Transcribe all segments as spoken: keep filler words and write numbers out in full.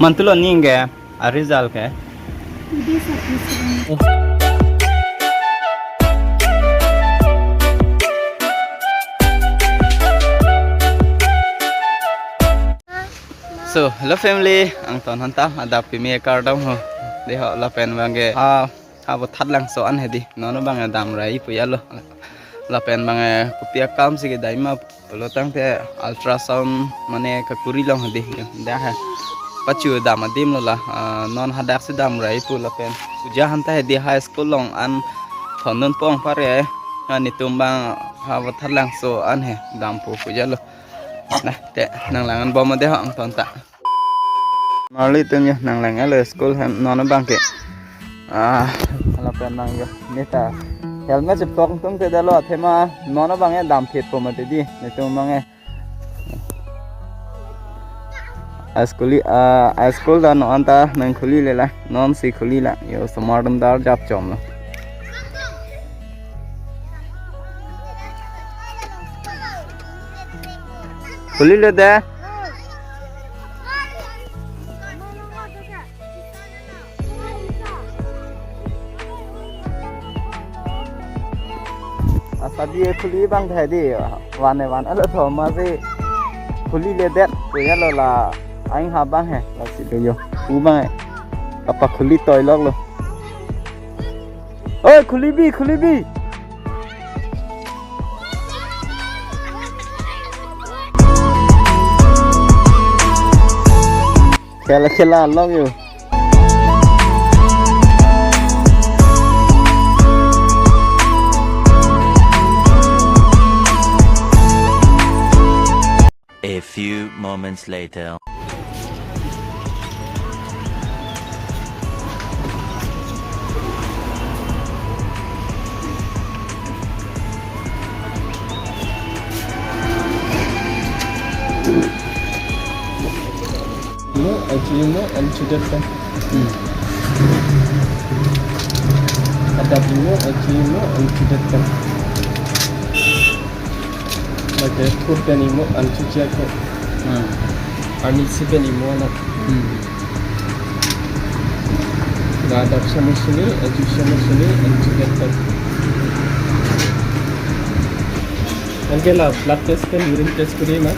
Mantulo ning ke, a result ke. Today sub-district. So, hello family, angton aphan ta adap kimi kardom ho. Dei ho lapen abang ke, ah, ha Voithalangso an hedi. Non abang ke damra-i pu ya lo. Lapen abang ke kopi akam si kedai ma pulo tangte ultrasound mane kakuri long hedi. Dak ha. Pachu dam adim lo la. Ah, non hadak si damra-i pu lapen. Puja aphan ta hedi high school along an thondun pong pare. Ah, netum abang ha Voithalangso an he dampo pu ya lo. Nah, te nanglang-an bom dei ho angton ta. Marli atum yo nanglang-et lo school hem non abang ke. Ah, lapen abang yo. Neta helmet cheptok tum te dalo athema non abang ke damphitpo mati dei. Netum abang ke. A school, ah, a school ta non ta nangkhuli le la. Non si khuli la. Yo osomar atum dar jap chom lo. Khuli le dei. Asa dei khuli abang thai dei. Van e van. Alo thom ma si khuli le det. Pu ya lo la. Aing ha abang he. Lasi do yo. Pu abang he. Apa khuli toi lok lo. Oi, khuli bi, khuli bi. Khela, khela, love you. A few moments later. Mo, H U mo, and Chidat ka. Hmm. Adap imo, H U mo, and Chidat ka. Lake thur pen imo an chuchia ke. Hmm. Arnisi pen imo anak. Hmm. La adap same sini, H U same sini, an chuchia ke. Anke la blood test pen urine test kuri ma.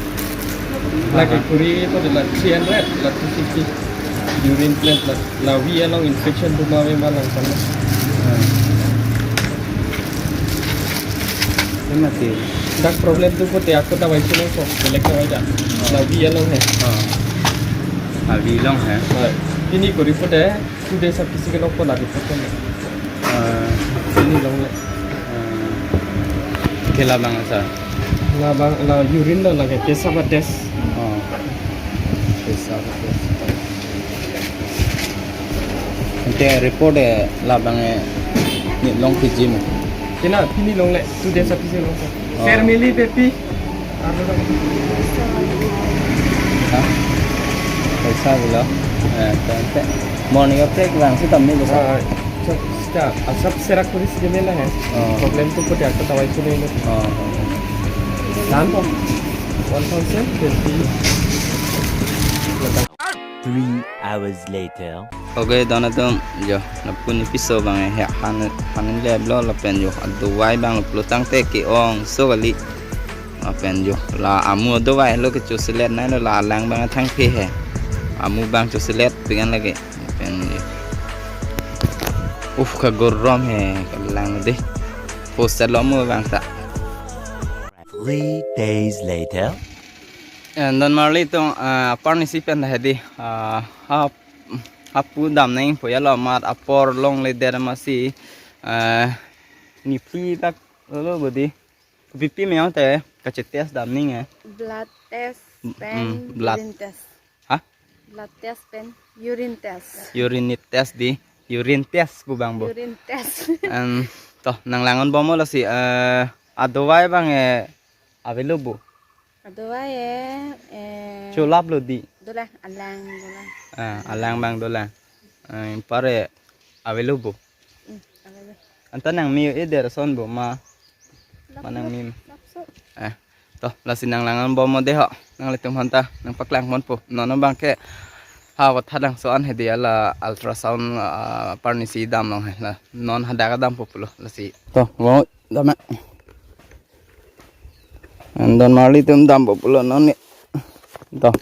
Lake aha. Kuri ko de la three hundred, la two fifty. Urine pen la, la V along infection buma ve ma lang sama. Hmm. Mati. Dak problem tu pute ako dawai sini ko, belek dawai da. Oh. La V along he. Oh. La V along he. Hai. Pini kuri pute, two days aphi si kelong ko la report ko. Ah. Pini longle. Ah. Ke labang asa. Labang la urine lo lake, pesap test. Oh. Pesap test. Ante report e labang e ni long piji mo. Kena pini longle, two days aphi si long. Oh. Family baby. Anu dong. Ha? Paisa bilo. Eh, ante. Morning a break lang si tam ni bisa. Ah, so, sita, asap serak tulis je mela hai. Oh. Problem tu pute ako dawai sini ni. Oh. Dan po. One thousand twenty. Three hours later. Okay, don atum, jo, lapu ne piso abang e, he, han, han le blo lapen jo, adawai abang pulo tangte ke-ong so kali. Lapen jo, la amu adawai lo kecho selet nai lo, la alang abang thangphe he. Amu abang cho selet pik an lake. Lapen jo. Uf, kagorom he, kalang dei. Poster lo amu abang ta. Three days later. And don marli atum, ah, apar nisi pen dah hedi, ah, hap, hapu dam nangpo ya lo amat apor longle der masi, ah, ni pi lak lo bodi. Kopi pi meyang te, kache test dam ning eh. Blood test, mm, pen, mm, blood. Urine test. Ha? Blood test pen urine test. Urine test dei, urine test pu abang bo. Urine test. Em, to, nanglang-an bom lasi, eh, adawai abang, eh, available. Adawai, eh, eh, cholap lo dei. Dolang, alang, dolang. Ah, alang abang dolang. Eh, pare available. Hmm, available. Anta nangmi-e der ason bo ma. Lap, manang lap, mim. Lap so. Eh, to, lasi nanglang-an bom dei ho. Nanglitum aphan ta nangpaklang ponpo. Non abang ke Ha, kotha dang so-an hedi, ala ultrasound, ah, parnisi damlong he la. Non hadak dampo pulo lasi. To, bo dam. Andon marli atum dampo pulo non ni. To.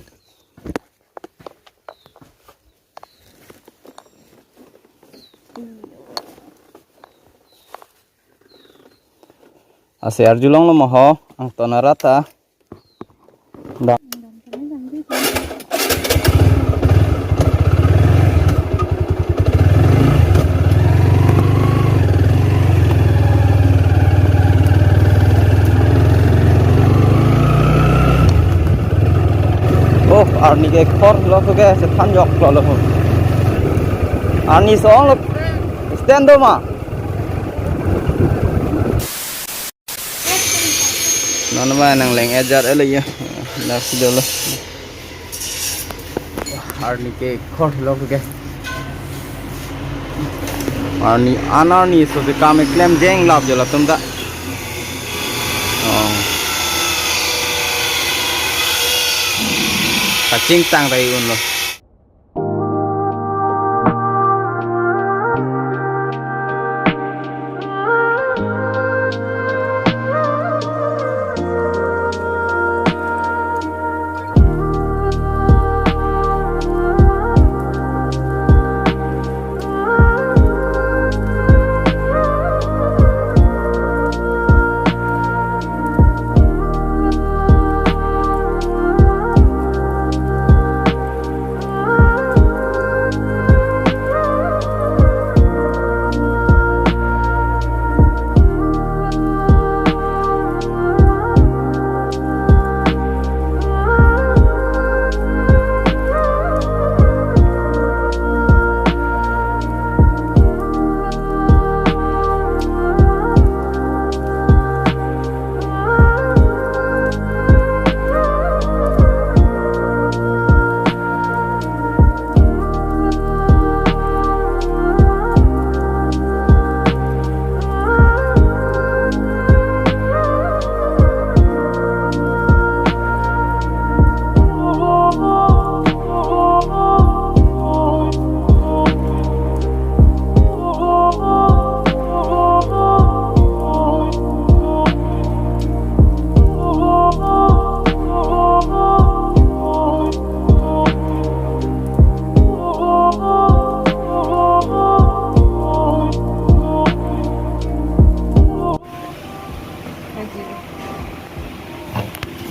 Lasi arjulonglo mo ho, angton arat ta. Da. Oh, arni ke khor lo tu ke sethan joklo lo. Arni song lo stand do ma. Non ma nangleng ejar ele ya. Dak si dolo. Arni ke khor lo ke. Arni, an arni so si kam keklem jenglap jo latum ta. Oh. Kachingtang rai unlo.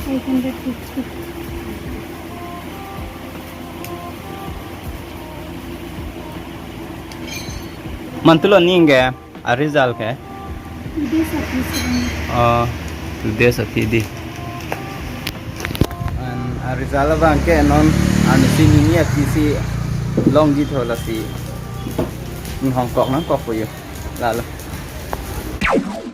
Five hundred fifty. Mantulo ning ke, a result ke? Today satisfied. Oh, today satisfied. An a result abang ke non an si ni ni a T C long ji thola si. Ni Hong Kong nangkok po yo. Lalo.